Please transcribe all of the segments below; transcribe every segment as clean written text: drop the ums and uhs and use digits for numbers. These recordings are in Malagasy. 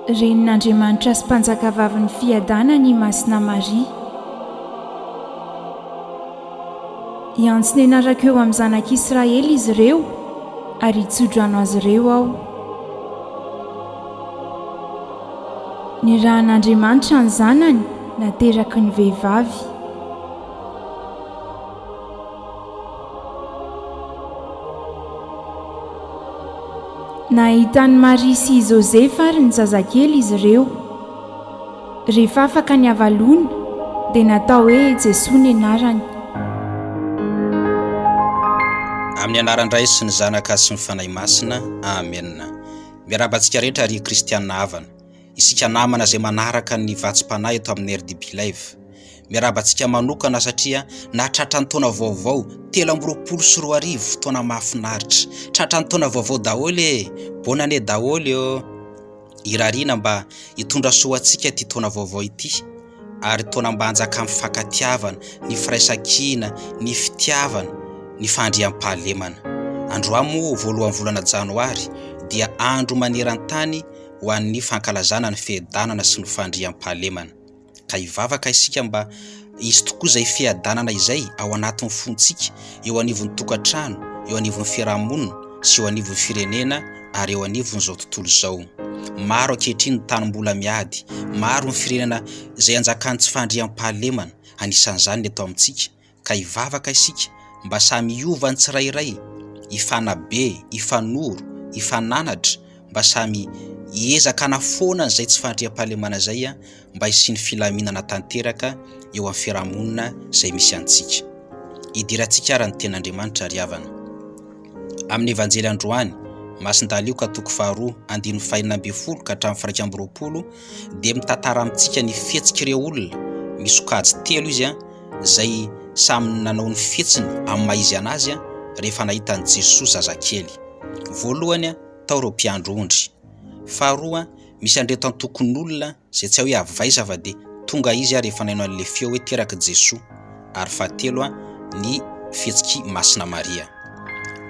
Renin'Andriamanitra sy Mpanjakavavin'ny Fiadanana i Masina Maria. Hiantso ny anarako eo amin'ny zanak'Israely izy ireo, ary hitsodrano azy ireo Aho. Nirahan'Andriamanitra ny Zanany nateraky ny vehivavy. Nahita an'i Maria sy i Josefa ary ny zazakely izy ireo. Rehefa afaka ny havaloana, dia natao hoe Jesoa ny anarany. Amin'ny anaran-dRay sy ny Zanaka sy ny Fanahy Masina. Amena. Miarahaba antsika rehetra ry kristiana havana. Isika namana izay manaraka ny vatsim-panahy eto amin'ny RDB Live. Miarahaba antsika manokana satria nahatratra ny taona vaovao 2023, taona mahafinaritra. Tratra ny taona vaovao daholo e! Bonne année daholo ô! Irariana mba hitondra soa antsika ity taona vaovao ity ary taona mba hanjakan'ny fifankatiavana, ny firaisankina, ny fitiavana, ny fandriampahalemana. Androany moa voalohan'ny volana janoary dia andro maneran-tany ho an'ny fankalazana ny fiadanana sy ny fandriampahalemana. Ka hivavaka isika mba hisy tokoa izay fiadanana izay ao anatin'ny fontsika, eo anivon'ny tokantrano, eo anivon'ny fiarahamonina sy eo anivon'ny firenena ary eo anivon'izao tontolo izao. Maro ankehitriny ny tany mbola miady, maro ny firenena izay anjakan'ny tsy fandriampahalemana, anisan'izany ny eto amintsika, ka hivavaka isika mba samy hiova ny tsirairay, hifanabe, hifanoro, hifananatra, mba samy hiezaka hanafoana an'izay tsy fandriampahalemana izay mba hisian'ny filaminana tanteraka eo amin'ny fiarahamonina izay misy antsika. Hidirantsika ara ny tenin'Andriamanitra ry havana. Amin'ny Evanjely androany, Masindahy Lioka toko faharoa andininy fahenina ambin'ny folo ka hatramin'ny 21 dia mitantara amintsika ny fihetsik'ireo olona, misokajy telo izy, izay samy nanao ny fihetsiny amin'ny maha izy anazy rehefa nahita an'i Jesoa zazakely. Voalohany, tao ireo mpiandry ondry. Faharoa, misy an'ireto antokon'olona izay tsy hay hoe avy aiza fa dia tonga izy rehefa naino an'ilay feo hoe terak'i Jesoa. Ary fahatelo, ny fihetsik'i Masina Maria.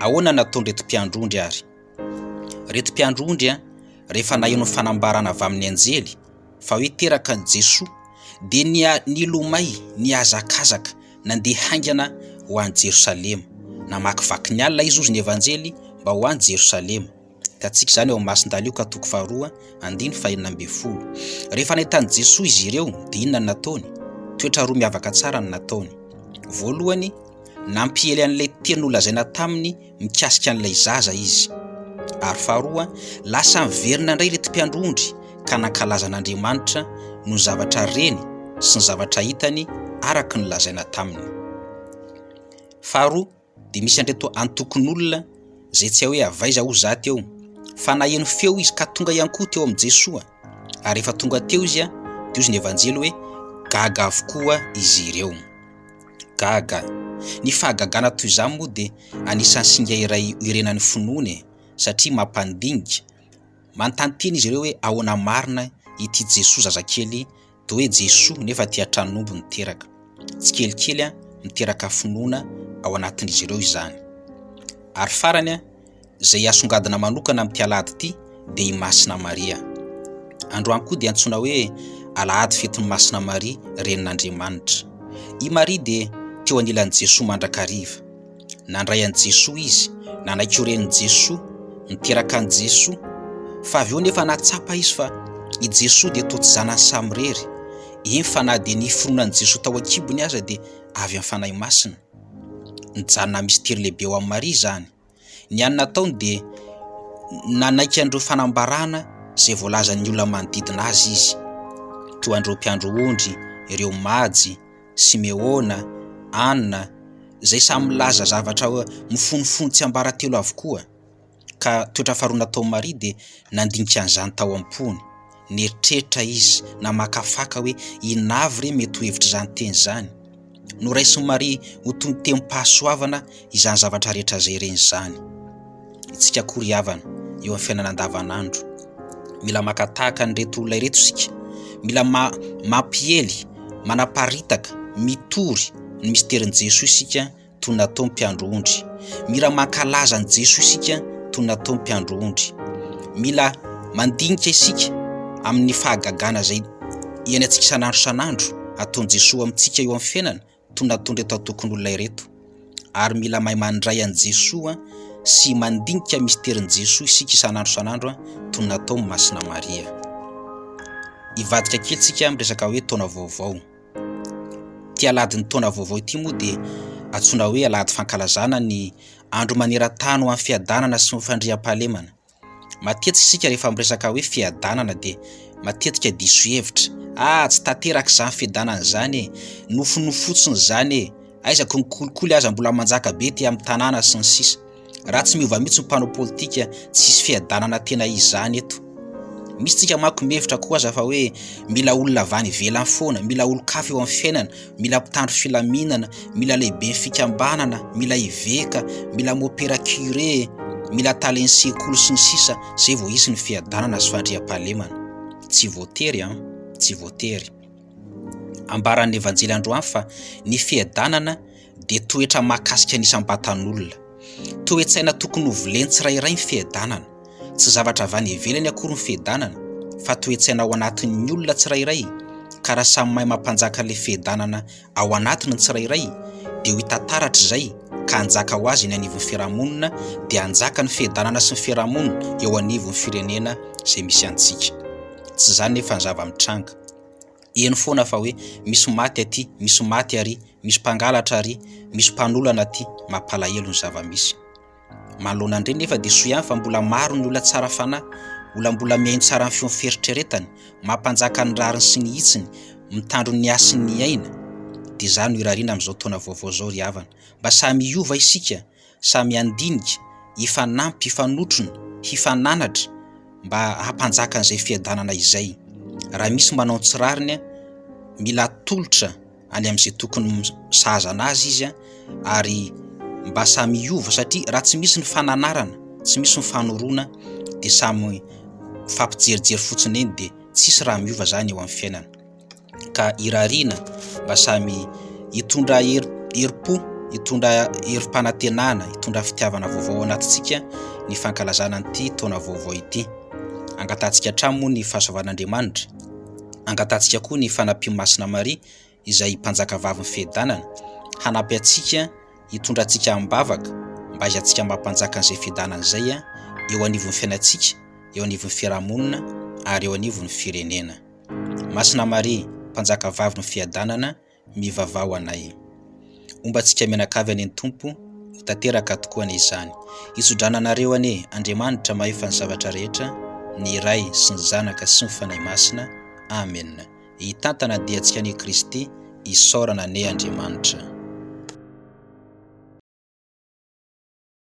Ahoana no nataon'ireto mpiandry ondry ary? Ireto mpiandry ondry rehefa naheno ny fanambarana avy amin'ny anjely fa hoe teraka an'i Jesoa dia nia nilomay, nihazakazaka, nandeha haingana ho any Jerosalema. Namakivaky ny alina izy hozy ny Evanjely mba ho any Jerosalema. Hitantsika izany ao amin'ny Masindahy Lioka toko faharoa andiny fahenina ambin'ny folo. Rehefa nahita an'i Jesoa izy ireo dia inona no nataony? Toetra roa miavaka tsara no nataony. Voalohany, nampiely an'ilay teny nolazaina taminy mikasika an'ilay zaza izy. Ary faharoa, lasa niverina indray ireto mpiandry ondry ka nankalaza an'Andriamanitra noho ny zavatra reny sy ny zavatra hitany araka ny lazaina taminy. Faharoa, dia misy an'ireto antokon'olona izay tsy hay hoe avy aiza hoy za teo, fa naheno feo izy ka tonga ihany koa teo amin'i Jesoa, ary rehefa tonga teo izy dia hozy ny Evanjely hoe gaga avokoa izy ireo. Gaga. Ny fahagagana toy izany moa dia anisan'ny singa iray iorenan'ny finoana e, satria mampandinika, manontany tena izy ireo hoe ahoana marina ity Jesoa zazakely toa hoe Jesoa nefa aty an-tranon'omby no teraka. Tsikelikely miteraka finoana ao anatin'izy ireo izany. Ary farany, izay asongadina manokana amin'ity alahady ity dia i Masina Maria. Androany koa dia antsoina hoe alahady fetin'i Masina Maria renin'Andriamanitra. I Maria dia teo anilan'i Jesoa mandrakariva. Nandray an'i Jesoa izy, nanaiky ho renin'i Jesoa, niteraka an'i Jesoa. Fa avy eo nefa nahatsapa izy fa i Jesoa dia toa tsy zanany samirery. Eny fa na dia ny fironan'i Jesoa tao an-kibony aza dia avy amin'ny Fanahy Masina. Nijanona mistery lehibe ho an'i Maria izany. Ny hany nataony dia nanaiky an'ireo fanambarana izay voalazan'ny olona manodidina azy izy, toa an'ireo mpiandry ondry, ireo majy, Simeona, Anna, izay samy milaza zavatra mifonofono tsiambaratelo avokoa. Ka toetra faharoa nataon'i Maria dia nandinika an'izany tao am-pony. Nieritreritra izy, namakafaka hoe inona avy re mety ho hevitr'izany teny izany. Noraisin'i Maria ho toy ny tenim-pahasoavana izany zavatra rehetra izay reny izany. Isika koa ry havana, eo amin'ny fiainana andavanandro, mila maka tahaka an'ireto olona ireto isika. Mila ma mampiely, manaparitaka, mitory ny misterin'i Jesoa isika toy ny nataon'ny mpiandry ondry. Mila mankalaza an'i Jesoa isika toy ny nataon'ny mpiandry ondry. Mila mandinika isika. amin'ny fahagagana izay iainantsika isan'andro isan'andro ataon'i Jesoa amintsika eo amin'ny fiainana toy ny nataon'ireto antokon'olona ireto. Ary mila mahay mandray an'i Jesoa sy mandinika misterin'i Jesoa isika isan'andro isan'andro toy ny nataon'i Masina Maria. Hivadika kely tsika amin'ny resaka hoe taona vaovao. Ity alahadin'ny taona vaovao ity moa dia antsoina hoe alahady fankalazana ny andro maneran-tany ho an'ny fiadanana sy ny fandriampahalemana. Matetika isika rehefa miresaka hoe fiadanana dia matetika diso hevitra. Ah, tsy tanteraka izany fiadanana izany e! Nofinofy fotsiny izany e! Aiza ko ny kolikoly aza mbola manjaka be ety amin'ny tanàna sy ny sisa. Raha tsy miova mihitsy ny mpanao politika, tsy hisy fiadanana tena izy izany eto. Misy tsika manko mihevitra koa aza fa hoe mila olona avy any ivelany foana, mila olon-kafa eo amin'ny fiainana, mila mpitandro filaminana, mila lehiben'ny fikambanana, mila eveka, mila mopera curé, mila talen'ny sekoly sy ny sisa zay vao hisy ny fiadanana sy fandriampahalemana. Tsy voatery an, tsy voatery. Ambaran'ny Evanjely androany fa ny fiadanana dia toetra mahakasika ny isam-batan'olona. Toe-tsaina tokony ho volen'ny tsirairay ny fiadanana. Tsy zavatra avy any ivelany akory ny fiadanana, fa toe-tsaina ao anatin'ny olona tsirairay, ka raha samy mahay mampanjaka ilay fiadanana ao anatiny ny tsirairay, dia ho hita taratra izay, ka hanjaka ho azy eny anivon'ny fiarahamonina, dia hanjaka ny fiadanana sy ny fiarahamonina eo anivon'ny firenena izay misy antsika. Tsy izany nefa ny zava-mitranga. Heno foana fa hoe misy maty aty, misy maty ary, misy mpangalatra ary, misy mpanolana aty, mampalahelo ny zava-misy. Manoloana an'ireny nefa dia soa ihany fa mbola maro ny olona tsara fanahy, olona mbola mihaino tsara ny feon'ny fieritreretany, mampanjaka ny rariny sy ny hitsiny, mitandro ny hasin'ny aina. Dia izany no irariana amin'izao taona vaovao izao ry havana. Mba samy hiova isika, samy handinika, hifanampy, hifanotrona, hifananatra mba hampanjaka an'izay fiadanana izay. Raha misy manao ny tsy rariny, mila atolotra any amin'izay tokony sahaza anazy izy ary mba samy hiova satria raha tsy misy ny fananarana, tsy misy ny fanoroana dia samy mifampijerijery fotsiny eny dia tsisy raha miova zany eo amin'ny fiainana. Ka irariana mba samy hitondra hery herim-po, hitondra herim-panantenana, hitondra fitiavana vaovao ao anatintsika ny fankalazana an'ity taona vaovao ity. Angatahantsika hatrany moa ny fahasoavan'Andriamanitra, angatahantsika koa ny fanampian'i Masina Maria izay mpanjakavavin'ny fiadanana, hanampy antsika hitondra antsika amim-bavaka mba ahaizantsika mampanjaka an'izay fiadanana izay eo anivon'ny fiainantsika, eo anivon'ny fiarahamonina ary eo anivon'ny firenena. Masina Maria, Mpanjakavavin'ny fiadanana, mivavaha ho anay. Homba antsika mianakavy anie ny Tompo, ho tanteraka tokoa anie izany. Hitsodrano anareo anie Andriamanitra mahefa ny zavatra rehetra, ny Ray sy ny Zanaka sy ny Fanahy Masina. Amen. Hitantana ny diantsika anie Kristy, isaorana anie Andriamanitra.